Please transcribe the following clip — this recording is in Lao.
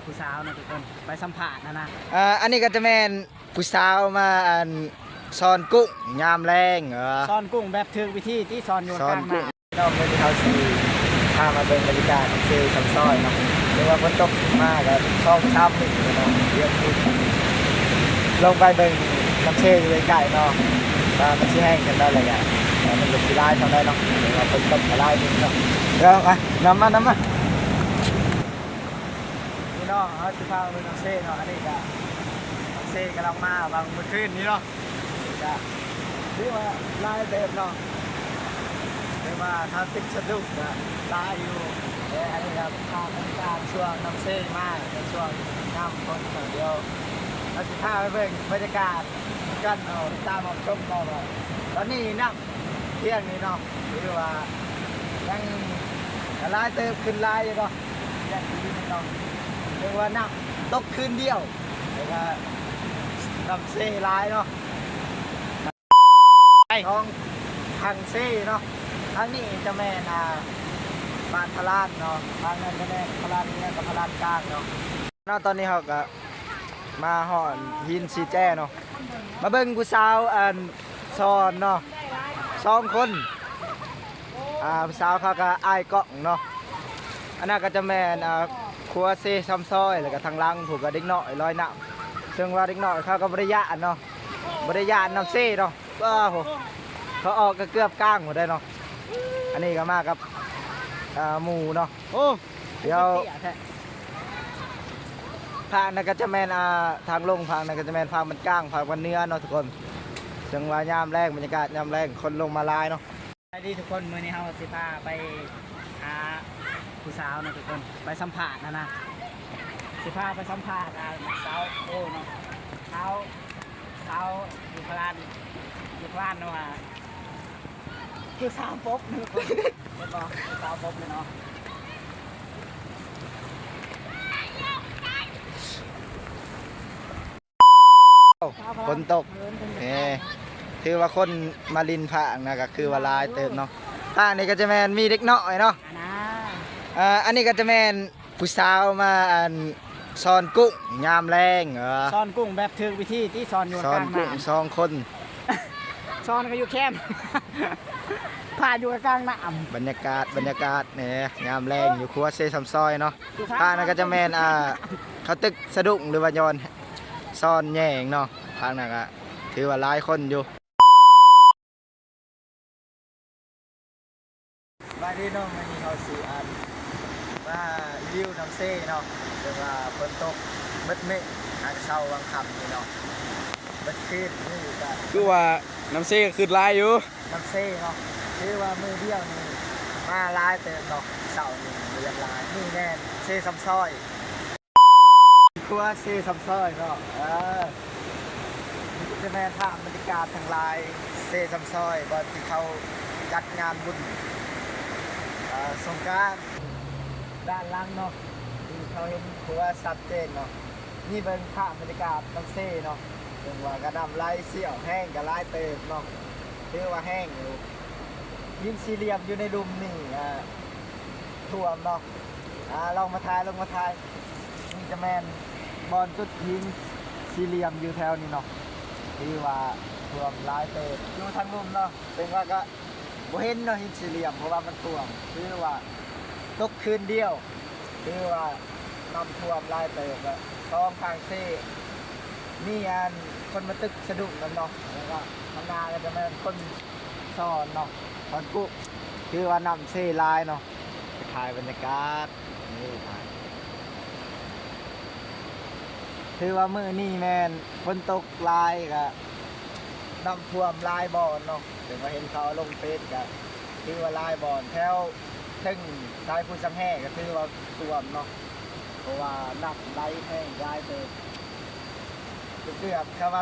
ຜູ້ສາວເນາະທຸກຄົນ ໄປສຳພາດຫັ້ນນະ. ອ່າ ອັນນີ້ກໍຈະແມ່ນຜູ້ສາວມາ ອັນ ສອນກຸ້ງຍາມແລງ. ເອີ ສອນກຸ້ງແບບຖືກວິທີ ຕິ ສອນຢູ່ ສອນກຸ້ງ ກາງນ້ຳ. ພີ່ນ້ອງ ມື້ນີ້ເຮົາຊິພາມາເບິ່ງບັນຍາກາດນ້ຳເຊຊຳຊອຍເນາະ. ເພາະວ່າຝົນຕົກມາກໍສອງສາມມື້ແລ້ວເນາະ ດຽວຊິລົງໄປເບິ່ງນ້ຳເຊຢູ່ໃກ້ໆເນາະ ວ່າມັນຊິແຫ້ງສ່ຳໃດ ແລ້ວກໍມັນຊິຫຼາຍສ່ຳໃດເນາະ. ເພາະວ່າຝົນຕົກກໍຫຼາຍມື້ເນາະ. ດຽວມາ ນຳມາ ນຳມາ. ພີ່ນ້ອງ ເຮົາຊິພາໄປເບິ່ງນ້ຳເຊເນາະ. ອັນນີ້ກະນ້ຳເຊກຳລັງມາຫວ່າງມື້ຄືນນີ້ເນາະ. ກະຖືວ່າຫຼາຍເຕີບເນາະ ແຕ່ວ່າຖ້າຕຶກສະດຸ້ງກະຫຼາຍຢູ່. ແຕ່ອັນນີ້ກະພາບບັນຍາກາດຊ່ວງນ້ຳເຊມາ ໃນຊ່ວງຍາມຝົນເນາະ. ດຽວເຮົາຊິພາໄປເບິ່ງບັນຍາກາດກັນເນາະ ຕາມຮັບຊົມເນາະ. ວ່າຕອນນີ້ນ້ຳ ທ່ຽງນີ້ເນາະ ຖືວ່າຍັງຫຼາຍເຕີບ ຂຶ້ນຫຼາຍຢູ່ເນາະ. ແດດດີເນາະ ຖືວ່ານ້ຳຕົກຄືນດຽວ ແຕ່ວ່ານ້ຳເຊຫຼາຍເນາະ. ສອງຝັ່ງເຊເນາະ. ທາງນີ້ຈະແມ່ນ ອ່າ ບ້ານພະລານເນາະ ທາງນັ້ນຈະແມ່ນພະລານເໜືອກັບພະລານກາງເນາະ. ເນາະ ຕອນນີ້ເຮົາກໍມາຮອດຫີນສີ່ແຈເນາະ ມາເບິ່ງຜູ້ສາວ ອັນ ສອນເນາະ ສອງຄົນ. ອ່າ ຜູ້ສາວເຂົາກໍອ້າຍກ້ອງເນາະ. ອັນນັ້ນກໍຈະແມ່ນ ອ່າ ຄົວເຊຊຳຊອຍ ແລ້ວກໍທາງຫຼັງພຸ້ນກໍເດັກນ້ອຍລອຍນ້ຳ. ເຊິ່ງວ່າເດັກນ້ອຍເຂົາກໍບໍ່ໄດ້ຢ້ານເນາະ ບໍ່ໄດ້ຢ້ານນ້ຳເຊເນາະ. ວ້າໂຫ ເຂົາອອກກໍເກືອບກາງພຸ້ນໄດ໋ເນາະ. ອັນນີ້ກໍມາກັບ ອ່າ ໝູ່ເນາະ. ໂອ້ ດຽວ ພາກນັ້ນກໍຈະແມ່ນ ອ່າ ທາງລົງ ພາກນັ້ນກໍຈະແມ່ນພາກບ້ານກາງ ພາກບ້ານເໜືອເນາະທຸກຄົນ. ເຊິ່ງວ່າຍາມແລງ ບັນຍາກາດຍາມແລງ ຄົນລົງມາຫຼາຍເນາະ. ສະບາຍດີທຸກຄົນ ມື້ນີ້ເຮົາຊິພາໄປຫາຜູ້ສາວເນາະທຸກຄົນ ໄປສຳພາດຫັ້ນນະ ຊິພາໄປສຳພາດ ອ່າ ສາວ ໂອ້ ເນາະ ສາວ ສາວຢູ່ພະລານ ຢູ່ພະລານເນາະ ວ່າ ຄືສາວປົບເນາະ ແມ່ນບໍ່ ຄືສາວປົບເລີຍເນາະ. ຝົນຕົກ ເອີ ຖືວ່າຄົນມາຫຼິ້ນພາກນະ ກໍຄືວ່າຫຼາຍເຕີບເນາະ. ພາກນີ້ກໍຈະແມ່ນມີເດັກນ້ອຍເນາະ ອັນນະ ອ່າ ອັນນີ້ກໍຈະແມ່ນ ຜູ້ສາວມາ ອັນ ສອນກຸ້ງຍາມແລງ. ເອີ ສອນກຸ້ງແບບຖືກວິທີ ຕິ ສອນຢູ່ ສອນກຸ້ງ ກາງນ້ຳ ສອງຄົນ ສອນກໍຢູ່ແຄມ ພາຢູ່ກາງນ້ຳ. ບັນຍາກາດ ບັນຍາກາດແໜ່ຍາມແລງຢູ່ຄົວເຊຊຳຊອຍເນາະ. ພາກນັ້ນກໍຈະແມ່ນ ອ່າ ເຂົາຕຶກສະດຸ້ງ ຫຼືວ່າຍ້ອນສອນແຍງເນາະ. ພາກນັ້ນກໍຖືວ່າຫຼາຍຄົນຢູ່. ສະບາຍດີເນາະ ມື້ນີ້ເຮົາຊິ ອັນ ມາຣີວິວນ້ຳເຊເນາະ. ເຊິ່ງວ່າຝົນຕົກເບິດມື້ ຫາກະເຊົ້າຫວ່າງຄ່ຳນີ້ເນາະ ເບິດຄືນນີ້ກະ ຄືວ່ານ້ຳເຊກໍຂຶ້ນຫຼາຍຢູ່ ນ້ຳເຊເນາະ. ຖືວ່າມື້ດຽວນີ້ມາຫຼາຍເຕີບເນາະ ເຊົ້ານີ້ເດືອນຫຼາຍ. ນີ້ແມ່ນເຊຊຳຊອຍ ຄົວເຊຊຳຊອຍເນາະ. ເອີ ນີ້ຈະແມ່ນພາບບັນຍາກາດທັງຫຼາຍ ເຊຊຳຊອຍ ບ່ອນທີ່ເຂົາຈັດງານບຸນ ເອີ ສົງການ. ດ້ານຫຼັງເນາະ ທີ່ເຂົາເຫັນຂົວຊັດເຈນເນາະ. ນີ້ເບິ່ງພາບບັນຍາກາດນ້ຳເຊເນາະ ເບິ່ງວ່າກະນ້ຳໄຫຼສ່ຽວແຮງ ກະຫຼາຍເຕີບເນາະ ຖືວ່າແຮງຢູ່. ຫີນສີ່ຫຼ່ຽມຢູ່ໃນລຸ່ມນີ້ ອ່າ ຖ້ວມເນາະ. ອ່າ ລອງມາຖ່າຍ ລົງມາຖ່າຍ. ນີ້ຈະແມ່ນບ່ອນຈຸດຫີນສີ່ຫຼ່ຽມຢູ່ແຖວນີ້ເນາະ ຖືວ່າຖ້ວມຫຼາຍເຕີບ ຢູ່ທາງລຸ່ມເນາະ. ເຊິ່ງວ່າກະບໍ່ເຫັນເນາະ ຫີນສີ່ຫຼ່ຽມ ເພາະວ່າມັນຖ້ວມ ຖືວ່າຕົກຄືນດຽວ ຖືວ່ານ້ຳຖ້ວມຫຼາຍເຕີບ. ແລ້ວສອງຂ້າງເຊ ມີອັນຄົນມາຕຶກສະດຸ້ງນຳເນາະ. ແລ້ວກໍທາງໜ້າກໍຈະແມ່ນຄົນສອນເນາະ ສອນກຸ້ງ ຖືວ່ານ້ຳເຊຫຼາຍເນາະ. ໄປຖ່າຍບັນຍາກາດນີ້ ຖືວ່າມື້ນີ້ແມ່ນຝົນຕົກຫຼາຍ ກະນ້ຳຖ້ວມຫຼາຍບ່ອນເນາະ. ເຊິ່ງວ່າເຫັນເຂົາເອົາລົງເຟສ ກະຖືວ່າຫຼາຍບ່ອນ ແຖວເທິງສາຍພູຊຳແຮ ກະຖືວ່າຖ້ວມເນາະ ເພາະວ່ານ້ຳໄຫຼແຮງຫຼາຍເຕີບ ເກືອບເຂົ້າມາ